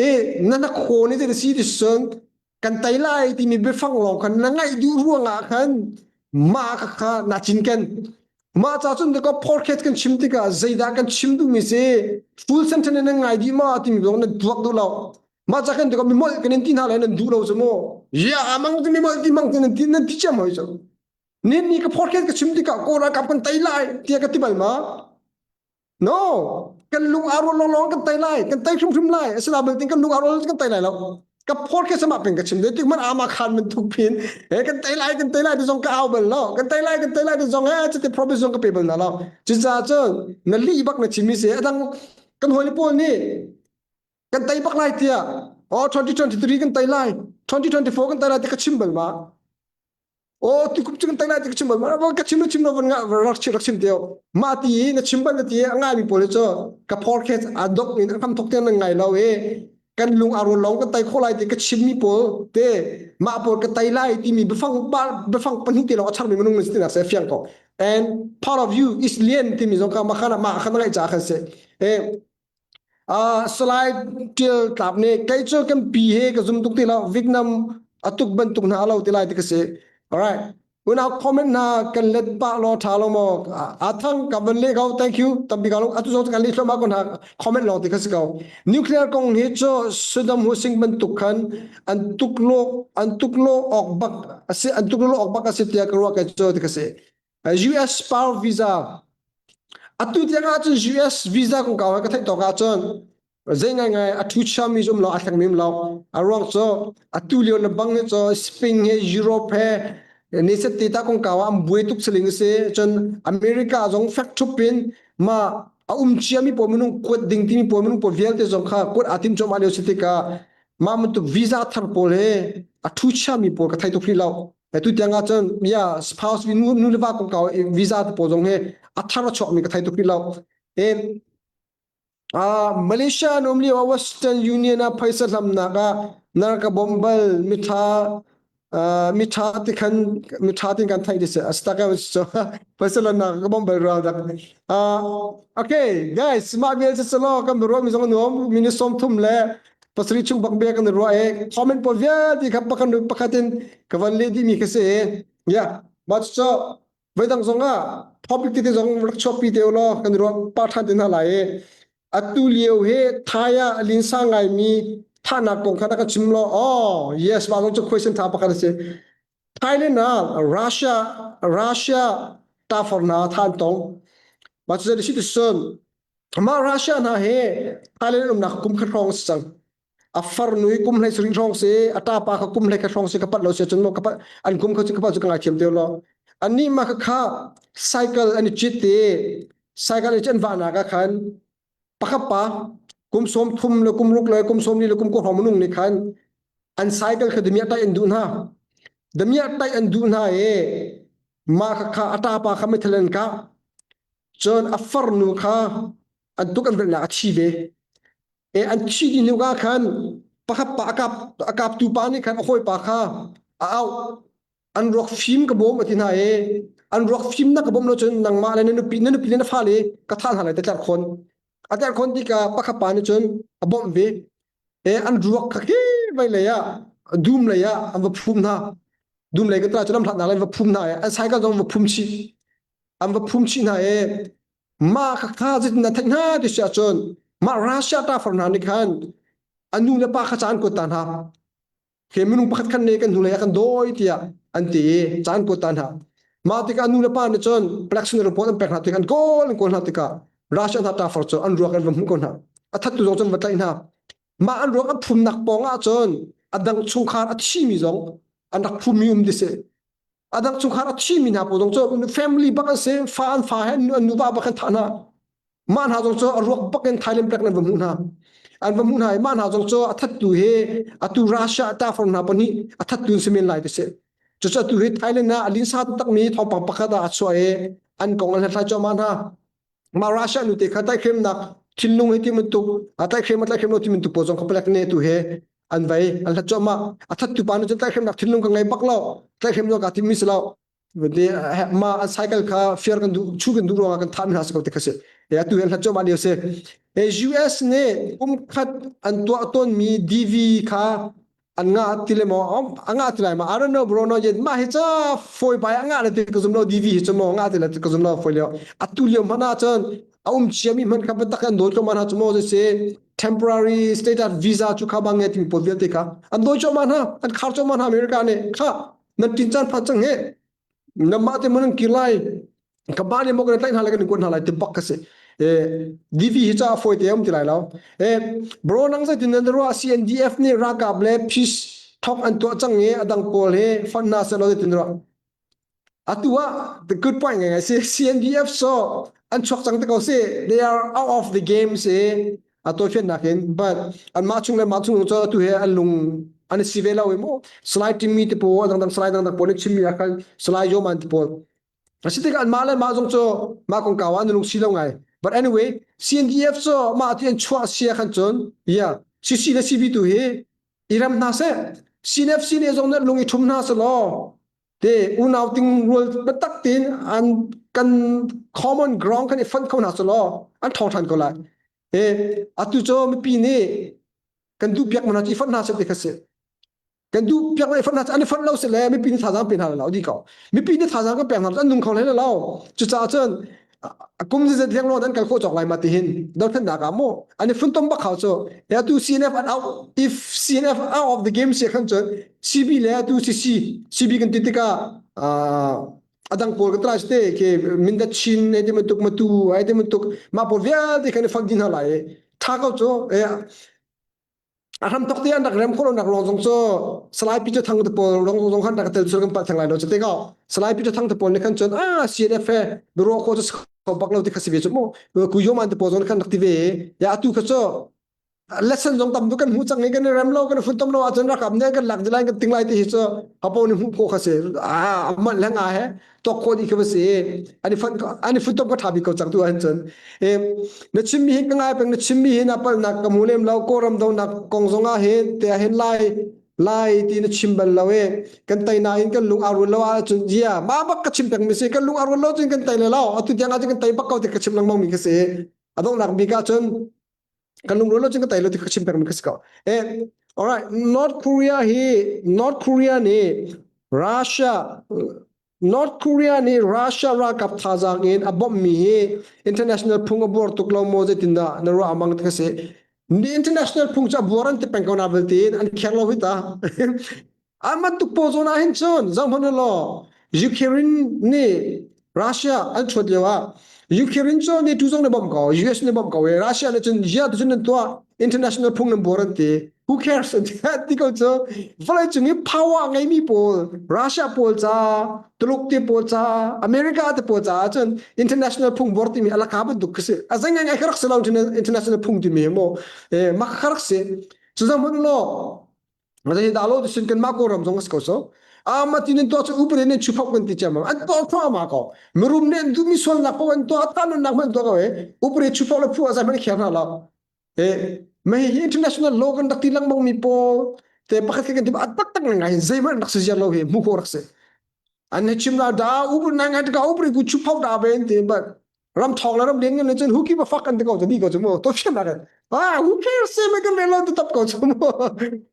e na na khaw ni te si ti sun kan tai lai timi biafang lawng khan na ngaih duh ruangah khan mah kha kha na cinken mah ca cun ka podcast kan chim tikah zeidah kan chim duhmi si full sentence nan ngai dih ma timi zong nan tuak duh lo mah ca kan tikah mi molh kan in ti hna lai nan duh lo cu mu ya amang tu mi molh ti mang tu nan ti nan ti chiam hoi cu nin ni ka podcast ka chim tikah kaw ralkap kan tai lai tiah ka ti bal ma No, kan lung aa rual lawnglawng kan tei lai, kan tei hrimhrim lai. Asinain belte kan lung aa rual kan tei lai lo. Ka podcast sama peng ka chim dei tik man ama khan man thuk pin. He kan tei lai kan tei lai ti zong ka au bal lo. Kan tei lai kan tei lai ti zong he chiti promise zong ka pe bal na lo. Cucaah cun na lih bak na chim mi si adang kan hawi pawl nih kan tei bak lai tiah oh 2023 kan tei lai 2024 kan tei lai ti ka chim bal ma o ti kum chung tang ti chim bal ma ka chim chim lo van nga rak chim rak chim teo ma ti na chim bal na ti a ngai mi pawl cu ka podcast a dok in kam thok te na ngai lo e kan lung a ro long ka tai kho lai ti ka chim mi pawl te ma pawl ka tai lai ti mi biafang biafang pahnih te lo a char mi minung na se fiang ko and part of you is lian ti mi zong ka ma khana ma khana ngai cha khan se e Uh, Salai Tial Tlap nih kei cu kan pi he ka zum tuk ti lo Vietnam a tuk bantuk hna lo ti lai ti ka si. Alright. Unau comment na kan let pa lo tha lo mo a thang ka van le ko thank you tampi ka lo atu zong kan le thloma kon ha comment long ti ka si ko nuclear kong hi chu Saddam Hussein bantuk khan an tuk lo an tuk lo ok bak asi an tuk lo ok bak asi tia ka ruwa ka chu ti ka si US spouse visa Atu tiang ahcun US visa kongkau he ka theih tawk ahcun zei ngaingai a thu chiami um lo a thlengmi um lo. A ruang cu atu lio le bang hi cu Spain he Europe he ni set te ta kongkau ah an buai tuk saling a si. Cun America zong fek thup in ma a um ciami pawl minung kuat ding timi pawl minung pawl vialte zong kha kuat aa tim cuahmah lio si tikah mah bantuk visa thar pawl he a thu chiami pawl ka thei tuk rih lo. Tu tiang ah cun ya spouse nu nu le va kongkau visa te pawl zong hi a thar a chuakmi ka thei tuk rih lo. E ah Malaysia an um lio ah Western Union ah phaisa hlamnak ah narka bom bal mitha mitha ti khan mitha tin kan thai ti se astaka so phaisa hlamnak ka bom bal ral dak okay guys mah vial se salo kan ruah mi zong nuam minute som thum le pasarih chung bak bia kan ruah e comment pawl vialte kha pakhat pakhat in ka van leh dih mi ka si ya mah cu voidang zong ah topic tete zong rak chuakpi te law kan ruah pa ṭhan te hna lai e atu lio he Thai ah linsa ngai mi thahnak kong kha ka chim law oh yes mah zong cu question tha pakhat a si Thailand ah Russia Russia tafor hna than tong mah cu si ti sun Mah Russia hna hi Thailand umnak kum khat hrawng si cang. A farnu i kum hlei sarih hrawng si, a ṭapa kha kum hlei khat hrawng si ka pat lo si cun maw ka pat an kum kha cu ka pat cu ka ngaithiam te lo. Annih mah kha kha cycle an i cit i cycle i an vahnak ah khan pakhat pa kum sawm thum le kum ruk le kum sawm li le kum kua hrawng minung nih khan an cycle kha damiah taih an duh hna. Damiah taih an duh hna i mah kha kha a ṭapa kha meithal an kah. Cun a farnu kha an tuk an velhnak a thi ve. E an thi dih hnu ah khan pakhat pa a kap a kaptu pa nih khan a hawipa kha a auh. An ruak fim ka bawm a ti hna i an ruak fim na ka bawm lo cun nangmah le na nupi na nupi le na fale ka thah hna lai te tlerh khawn. A tlerh khawn tikah pakhat pa nih cun a bawmh ve. E an ruak kha khi vai lei ah dum lei ah an va phum hna. Dum lei ka tra cu lam hlatnak le va phum hna i an cycle zong va phum chih. An va phum chih hna i mah kha kha zeitin na theih hna ti si ahcun mah Russia ta far hna nih khan a nu le pa kha ca an kuat ta hna. Khi minung pakhat khan nih kan hnulei ah kan dawi tiah an ti i ca an kuat ta hna. Mah tikah nu le pa nih cun election report an pek hna tikah an kawl an kawl hna tikah Russia hna tafar cu an ruak an va hmuh ko hna. A thattu zong cun va tlaih hna. Mah an ruak an phumnak pawng ah cun a dang chungkhar a thimi zong an rak phummi um ti si. A dang chungkhar a thimi hna pawl zong cu family bak an si, fa an fa he an nuva bak an thah hna. Mah hna zong cu a ruak bak in Thailand plek an va hmuh hna. An va hmuh hna i mah hna zong cu a thattu hi atu Russia tafar hna pahnih a thattu an si men lai ti si. Cucu atu hi Thailand ah a linsa takmi thawngpang pakhat ah a chuah i an kong an hlathlai cuahmah hna. Mah Russia nu te kha tlaihhremnak thinlung hi ti bantuk a tlaihhrem a tlaihhrem lo ti bantuk pawl zong kha palek ne tu he an vai an hlat cuahmah. A thattu pa nih cun tlaihhremnak thinlung ka ngei bak lo. Tlaihhrem lo kaa timmi si lo. Ma an cycle kha fiar kan duh chu kan duh ruangah kan thah mi hna si ko ti kha si e atu hi an hlat cuahmah lio si e US nih kum khat an tuah tawn mi DV kha an ngah ti le maw a ngah ti lai ma I don't know bro no yen mah hi ca foi bai a ngah le ti ka zum lo DV hi cu maw ngah ti le ka zum lo foi lio atu lio hmanh ah cun a um chia mi hmanh kha biatak an dawi cuahmah hna cu maw si temporary status visa cu kha bang nge timi pawl vialte kha an dawi cuahmah hna an khar cuahmah hna America nih kha nan tin caan phan cang he namah te mun kir lai ka ba ne mo kan tlaih hna lai kan kuat hna lai ti bak ka si e DV hi cha foi te um ti lai lo e bro nang zai tin nan ruwa CNDF nih ralkap le peace thok an tuah cang i adang pawl he fund na se lo tin ruwa atu ah the good point ngai ngai si CNDF so an chuak cang te ko si they are out of the game si a tawifiannak in but anmah chung le mah chung cu atu he an lung an si ve lo i mu Salai Timmy te pawl dangdang Salai dangdang pawl nih chimmi ah khan Salai Yoman te pawl a si tikah anmah le mah zong cu mah kongkau ah an lung si lo ngai but anyway CNDF cu mah ti an chuah sia khan cun yeah CC le CB tu hi i ram hna seh CNFC nih zong nih lung i ṭhum hna selaw te unau ting rual biatak tein an kan common ground kan i fund kho hna selaw an ṭhawng ṭhan ko lai E atu cu mipi nih kan duh piak mana ci fonh hna seh ti kha si. Kan duh piak le fonh hna an i fonh lo si le mipi nih thazaang pe hna lo di ko. Mipi nih thazaang kan pek hna an nung kho hlei lo. Cucaah cun kum zizat leng lawn an kal khawh cawk lai ma ti hin dothlennak ah mu an i funtom bak hau cu e atu CNF an out if CNF out of the game si khan cun CB le atu CC CB kan ti tikah a dang pawl ka try te ke mindat chin ai ti bantuk matu ai ti bantuk mah pawl vialte kan i fak dih hna lai tha ko cu e a hram tok te an rak rem kholo nak rong zong cu Salai Peter Thang te pawl rong zong khan rak tel sul kan pal thang lai lo chu te ko Salai Peter Thang te pawl nih khan cun ah CNF he biro ko chu bak lo ti kha si ve chu mu ku yo man te pawl zong khan rak ti ve ya atu kha cu lesson zong tam kan hmu cang i kan i rem lo kan i funtom lo ahcun rakap nih kan lak lai kan ting lai ti hi cu hapo nih hmuh khawh kha si a manh le nga he tok khawh dih kha si an i fun an i funtom ka tha bik ko cang tu ahhin cun e na chimmi hi ka ngai peng na chimmi hi na palnak ka hmu lem lo kawlram donak kong zong ah hin te ah hin lai lai ti na chim bal lo e kan tai nain kan lung aa rual lo ahcun zia ma bak ka chim peng mi si kan lung aa rual lo cun kan tai le lo atu tiang ah cun kan tai bak ko ti ka chim lengmang mi ka si a donghnak bik ah cun kan lungrual lo cun ka tai lo ti ka chim peng mi ka si ko eh alright North Korea hi North Korea nih Russia North Korea nih Russia ralkap thazaang in a bawmh mi hi international phung a buar tuk lo maw zeitindah na ruah amang ti ka si ni international phung cu a buar an ti peng ko na vialte in an kher lo hi ta An bantuk pawl zawn ah hin cun zohhmanh u law Ukraine nih Russia an thuat lio ah Ukraine cu NATO zong nih bawmh ko US nih bawmh ko i Russia nih cun zia tu cun nan tuah international phung nan buar an ti who cares an ti ko cu vawlei cung i power a ngeimi pawl Russia pawl ca Tuluk te pawl ca America te pawl caah cun international phung buar timi alaka bantuk khi si a zei ngai ngai kha rak si lo international phung timi hi mu eh mak kha rak si cu zohhmanh u law Zei dah lo sin kan mah Kawlram zong a si ko so. Ama tin in tuah cu upade nih chuphok kan ti ciammam. An tuah thluahmah ko. Mirum nih an duhmi sualnak paoh an tuah, ta nunnak hmanh an tuah ko e. Upade chuphok le phu a hmanh khiar hna lo. E mei hi international law kan rak ti lengmang mi pawl te pakhat kan ti a tak tak ngai in zeihmanh rak si ziar lo hi hmu khawh rak si. An he chim la da upade ngai ngai ka upade ku chuphok da ben ti but ram thawng le ram lian ngan cun who give a fuck an ti ko ti ko cu mu to fian nak. Ah, who cares se me kan rel lo tu tap ko chu mu.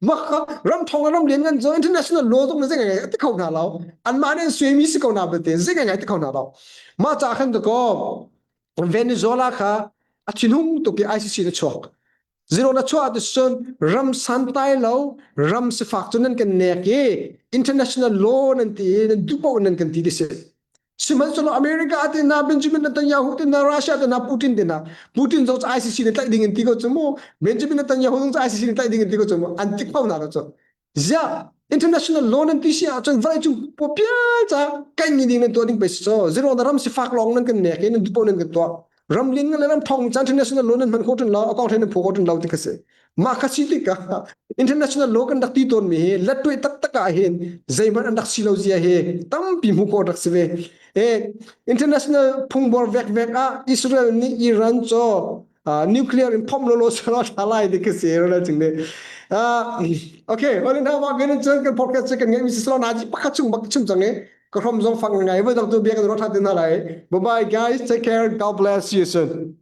Mak ram thong ram lian ngan zo international law zong na zeng ngai ti kho hna lo. An mah nih suimi si ko na bete zeng ngai ti kho hna lo. Ma cha khan to ko Venezuela kha a thinhung tuk i ICC na chuak. Zero na chuah ti cun ram santai lo ram sifak cu nan kan nek i international law nan ti i nan duh paoh nan kan ti ti si. Sihmanhsehlaw America te na Benjamin Netanyahu te na Russia te na Putin te na Putin zong cu ICC nih tlaih ding in ti ko cu mu Benjamin Netanyahu zong cu ICC nih tlaih ding in ti ko cu mu an ti kho hna lo cu ziah international law nan ti si ahcun vawlei cung pial ca kai mi ding nan tuah ding pei si cu zero na ram sifak lawng nan kan nek i nan dupo nan kan tuah ram ling le ram thong ca international law nan hman kho tun lo akong then nan phu kho tun lo ti kha si mah kha si tikah international law kan rak ti tawn mi hi lattuai taktak ah hin zeihmanh an rak si lo zia hi tampi hmu khawh rak si ve e international phungbor vek vek ah Israel nih Iran cu nuclear in phom lo lo selo tha lai ti khi si ro chung ne okay wal na ma gen cun kan podcast kan ngai mi si na ji pakhat chung bak chum chang e ka hrom zong fang ngai voi dang tu bia kan ro tha tin na lai bye bye guys take care god bless you soon.